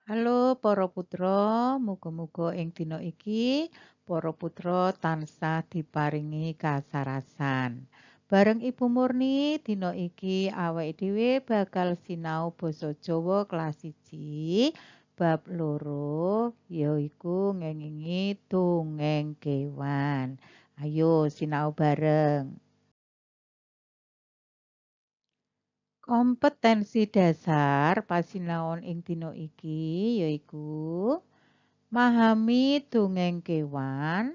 Halo para putra, muga-muga ing dina iki para putra tansah diparingi kasarasan. Bareng Ibu Murni, dina iki awake dhewe bakal sinau basa Jawa kelas 1 bab 2 yaiku ngengingi dongeng kewan. Ayo sinau bareng. Kompetensi dasar pasinaon ing dina iki yaiku mahami dongeng kewan,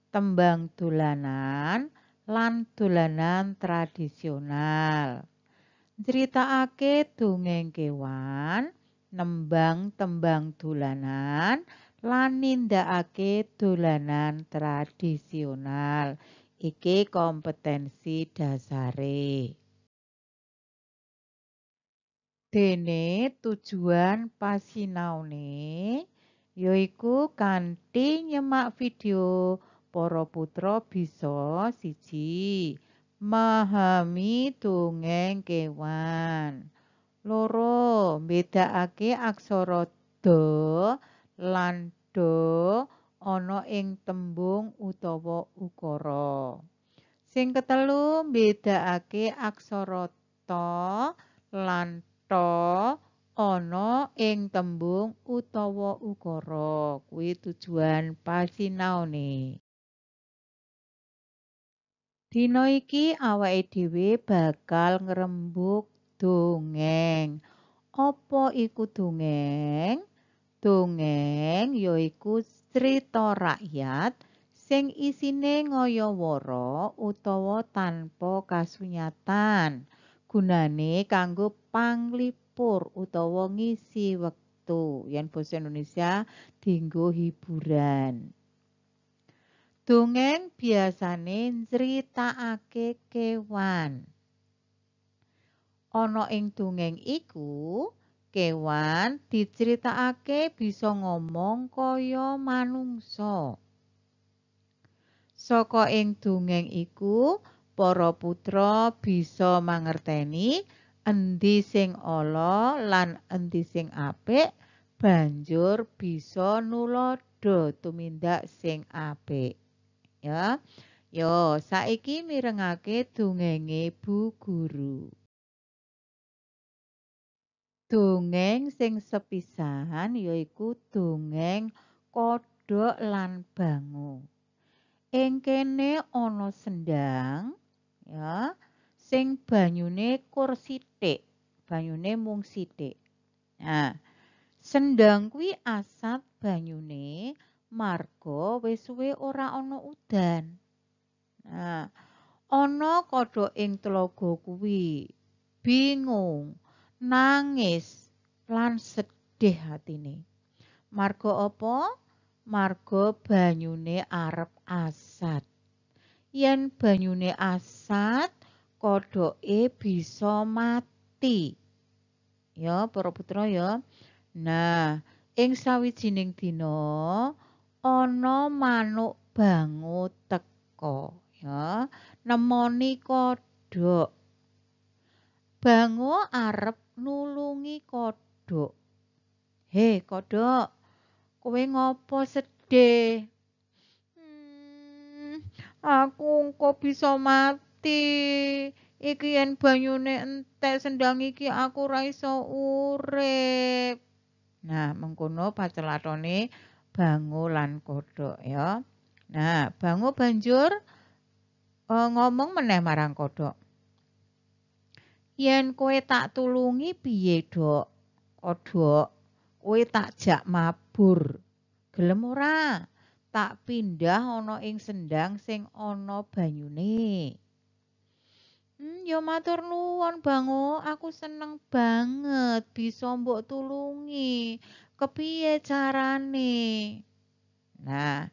tembang dolanan, lan dolanan tradisional. Nyritakake dongeng kewan, nembang tembang dolanan, lan nindakake dolanan tradisional. Iki kompetensi dasare. Dene tujuan pasinaone yaiku kanthi nyemak video para putra bisa 1. Memahami dongeng kewan. 2. Mbedakake aksara da lan dha ana ing tembung utawa ukara. Sing ketelu, mbedakake aksara ta lan ta ana ing tembung utawa ukara. Kuwi tujuan pasinaone. Dina iki awake dhewe bakal ngrembug dongeng. Apa iku dongeng? Dongeng yaiku crita rakyat sing isine ngayawara utawa tanpa kasunyatan. Gunane kanggo panglipur utawa ngisi wektu. Yen basa Indonesia dienggo hiburan. Dongeng biasane nyritakake kewan. Ana ing dongeng iku, kewan diceritakake bisa ngomong kaya manungsa. Saka ing dongeng iku, para putra bisa mangerteni endi sing ala lan endi sing apik, banjur bisa nuladha tumindak sing apik. Ya. Yo, saiki mirengake dongenge Bu Guru. Dongeng sing sepisan yaiku dongeng Kodhok lan Bango. Ing kene ana sendang ya, sing banyune kur sithik, banyune mung sithik. Nah, sendang kuwi asat banyune marga wis suwe ora ana udan. Nah, ana kodhok ing tlaga kuwi bingung, nangis lan sedih atine. Marga apa? Marga banyune arep asat. Yen banyune asat, kodhoke bisa mati. Ya, para putra ya. Nah, ing sawijining dina ana manuk bango teka, ya, nemoni kodhok. Bango arep nulungi kodhok. "He, kodhok, kowe ngopo sedih?" Aku engko bisa mati. Iki yen banyune entek sendang iki aku ora iso urip. Nah, mengkono pacelatone Bango lan kodhok ya. Nah, Bango banjur ngomong meneh marang kodhok. "Yen kowe tak tulungi piye, Dok? Kodhok, kowe tak jak mabur. Gelem ora? Tak pindah ana ing sendang sing ana banyune." Ya matur nuwun Bango, aku seneng banget bisa mbok tulungi. Kepiye carane?" Nah,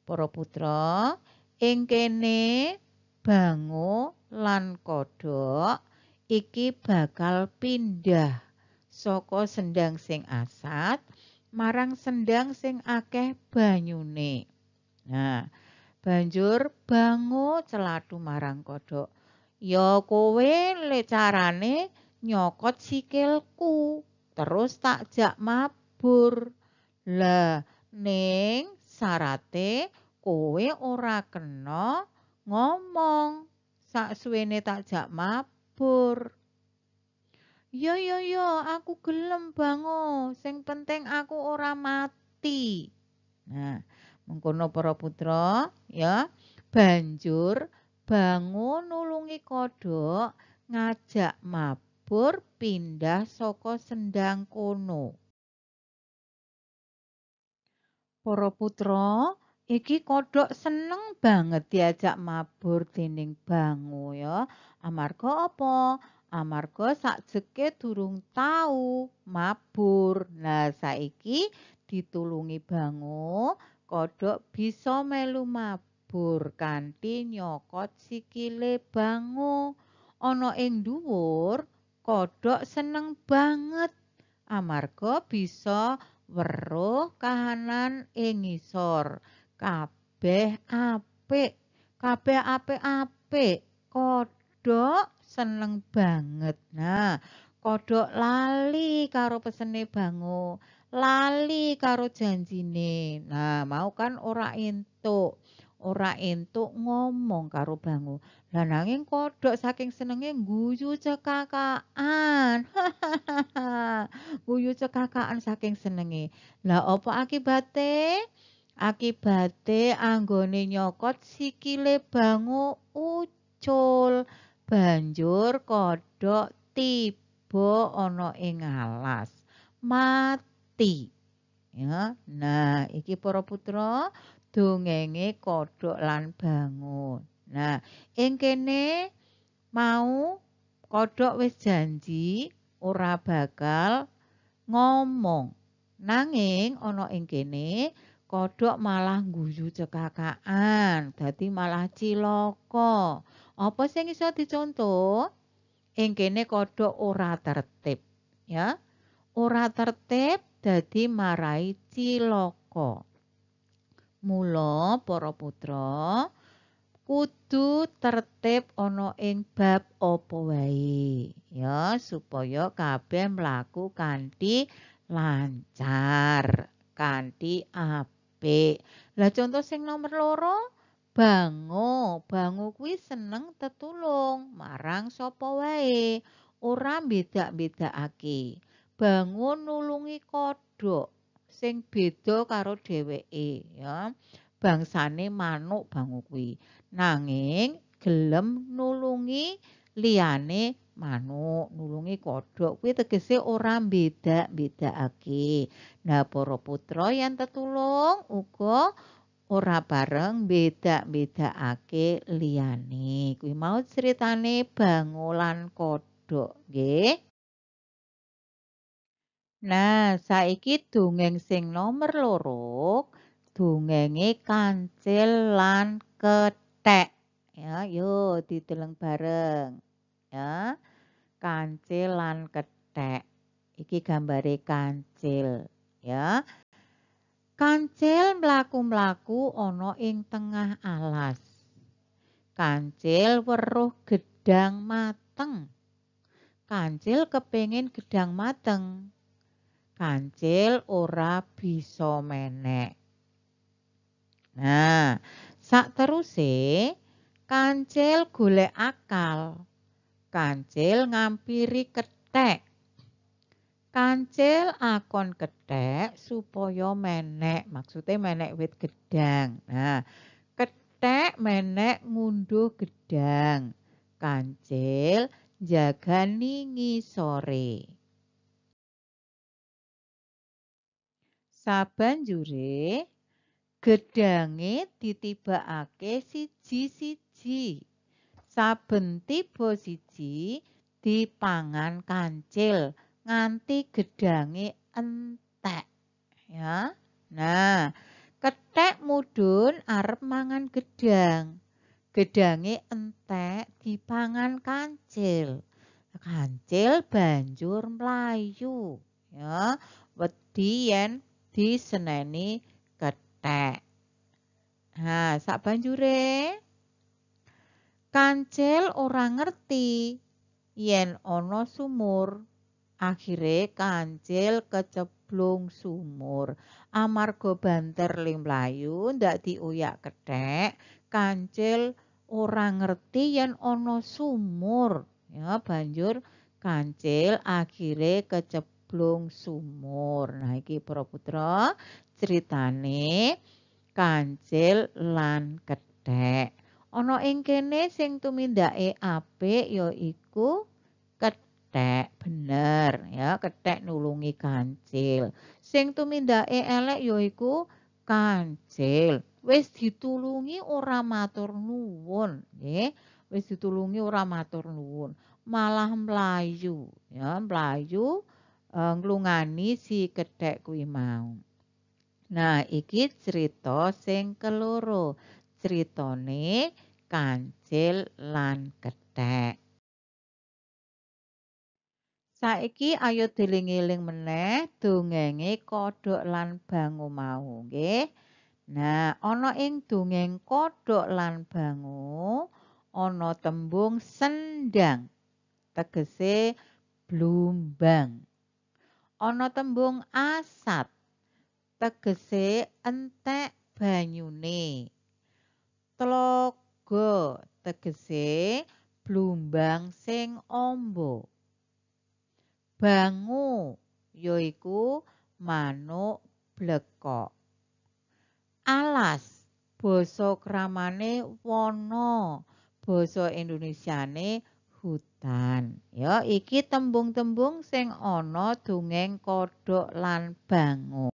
para putra, ing kene Bango lan kodhok iki bakal pindah saka sendang sing asat marang sendang sing akeh banyune. Nah, banjur Bango celathu marang kodhok, "Ya kowe le carane nyokot sikilku, terus tak jak mabur. mabur. Lah ning sarate kowe ora kena ngomong saksuwene tak jak mabur. Yo yo yo, aku gelem Bango, sing penting aku ora mati. Nah, mengkono para putra ya. Banjur Bango nulungi kodhok ngajak mabur pindah saka sendang kono. Para putra, iki kodhok seneng banget diajak mabur dening Bango ya. Amarga apa? Amarga sakjeke durung tau mabur. Nah, saiki ditulungi Bango, kodhok bisa melu mabur kanthi nyokot sikile Bango. Ana ing dhuwur, kodhok seneng banget amarga bisa weruh kahanan ing ngisor. Kabeh apik, kabeh apik-apik. Kodhok seneng banget. Nah, kodhok lali karo pesene Bango, lali karo janjine. Nah, mau kan ora entuk ngomong karo Bango. Lah nanging kodhok saking senenge guyu cekakaan. Guyu cekakaan saking senenge. Lah apa akibate? Akibate anggone nyokot sikile Bango ucul. Banjur kodhok tiba ana ing alas, mati. Ya, nah iki para putra dongenge kodhok lan Bango. Nah, ing kene mau kodhok wis janji ora bakal ngomong. Nanging ana ing kene kodhok malah guyu cekakaan, dadi malah cilaka. Apa sing iso dicontoh? Ing kene kodhok ora tertib, ya. Ora tertib dadi marai cilaka. Mula para putra kudu tertib ana ing bab apa wae, ya, supaya kabeh mlaku kanthi lancar, kanthi apik. Lah contoh sing nomor 2, Bango. Bango kuwi seneng tetulung marang sapa wae, ora beda-bedakake. Bango nulungi kodhok sing beda karo dheweke, ya. Bangsane manuk Bango kuwi. Nanging gelem nulungi liyane manuk, nulungi kodhok kuwi tegese ora beda-bedakake. Nah, para putra yen tetulung uga ora bareng beda-bedakake liyane. Kuwi mau critane Bango lan kodhok, nggih. Nah, saiki dongeng sing nomor 2, dongenge kancil lan kethek. Ya, yo dideleng bareng. Ya. Kancil lan kethek. Iki gambare kancil, ya. Kancil mlaku-mlaku ana ing tengah alas. Kancil weruh gedang mateng. Kancil kepengin gedang mateng. Kancil ora bisa menek. Nah, sakteruse kancil golek akal. Kancil ngampiri kethek. Kancil akon kethek supaya menek, maksude menek wit gedang. Nah, kethek menek ngunduh gedang. Kancil njagani ngisore. Sabanjure gedange ditibakake siji-siji. Saben tiba siji dipangan kancil nganti gedange entek, ya. Nah, kethek mudhun arep mangan gedang. Gedange entek dipangan kancil. Kancil banjur mlayu, ya, wedi yen diseneni kethek. Nah, sabanjure kancil ora ngerti yen ana sumur. Akhire kancil keceblung sumur. Amarga banter le mlayu ndak diuyak kethek, kancil ora ngerti yen ana sumur. Ya, banjur kancil akhire keceblung sumur. Nah, iki para putra critane kancil lan kethek. Ana ing kene sing tumindake apik yaiku kethek, bener ya, kethek nulungi kancil. Sing tumindake elek yaiku kancil. Wis ditulungi ora matur nuwun, nggih. Wis ditulungi ora matur nuwun, malah mlayu, ya, mlayu nglungani si kethek kuwi mau. Nah, iki crita sing keloro, critane kancil lan kethek. Saiki ayo dieling-eling meneh dongenge kodhok lan bango mau, nggih. Nah, ana ing dongeng kodhok lan bango ana tembung sendang, tegese blumbang. Ana tembung asat, tegese entek banyune. Tlaga tegese blumbang sing amba. Bango yaiku manuk blekok. Alas basa kramane wana, basa Indonesiane hutan. Ya, iki tembung-tembung sing ana dongeng kodhok lan bango.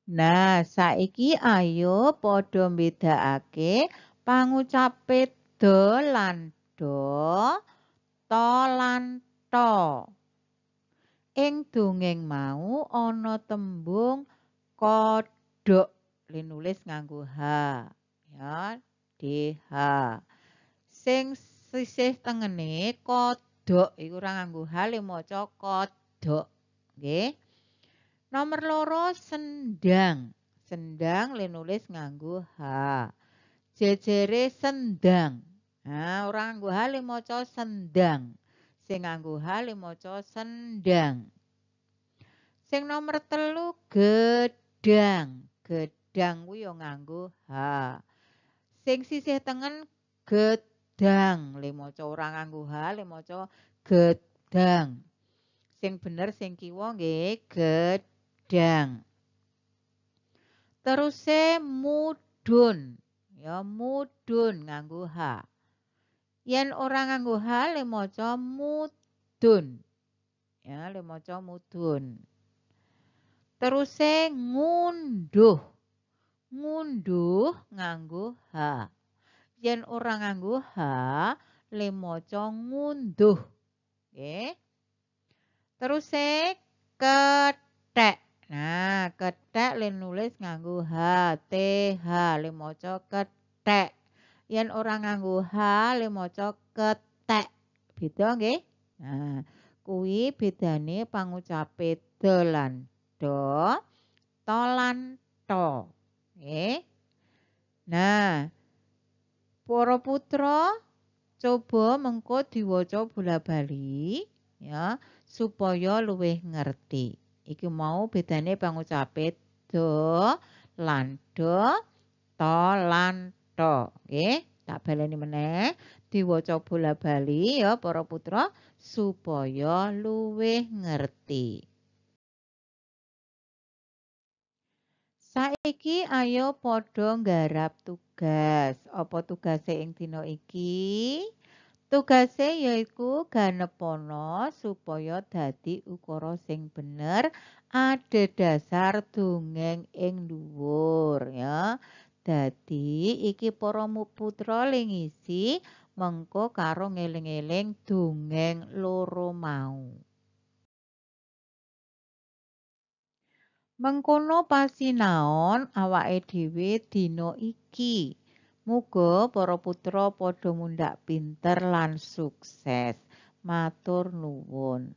Nah, saiki ayo padha mbedakake pangucape do lan do, to lan to. Ing dongeng mau ana tembung kodhok, linulis nganggo H, ya, DH. Sing sisih tengene kodhok iku ora nganggo H, le maca kodhok, nggih. Nomor loro sendang. Sendang le nulis nganggo H. Jejere sendang. Nah, ora nganggo H le maca sendang. Sing nganggo H le maca sendang. Sing nomor 3 gedang. Gedang kuwi ya nganggo H. Sing sisih tengen gedang le maca ora nganggo H le maca gedang. Sing bener sing kiwa nggih gedang. Teruse mudhun, ya mudhun nganggo H. Yen ora nganggo H le maca mudhun. Ya, le maca mudhun. Teruse ngunduh. Ngunduh nganggo H. Yen ora nganggo H le maca ngunduh. Nggih. Teruse kethek. Nah, kethek le nulis nganggo H, T H le maca kethek. Yen ora nganggo H le maca ketek. Beda nggih? Nah, kuwi bedane pangucape do lan do, to lan to. Nggih. Nah, para putra coba mengko diwaca bola-bali ya supaya luwih ngerti. Iki mau bedane pangucape do lan do, to lan to. Nggih, tak baleni meneh, diwaca bola-bali ya para putra supaya luwih ngerti. Saiki ayo padha nggarap tugas. Apa tugase ing dina iki? Tugase yaiku ganepana supaya dadi ukara sing bener adhedhasar dongeng ing dhuwur ya. Dadi iki para putra le ngisi mengko karo ngeling-eling dongeng loro mau. Mengkono pasinaon awake dhewe dina iki. Muga para putra padha mundhak pinter lan sukses. Matur nuwun.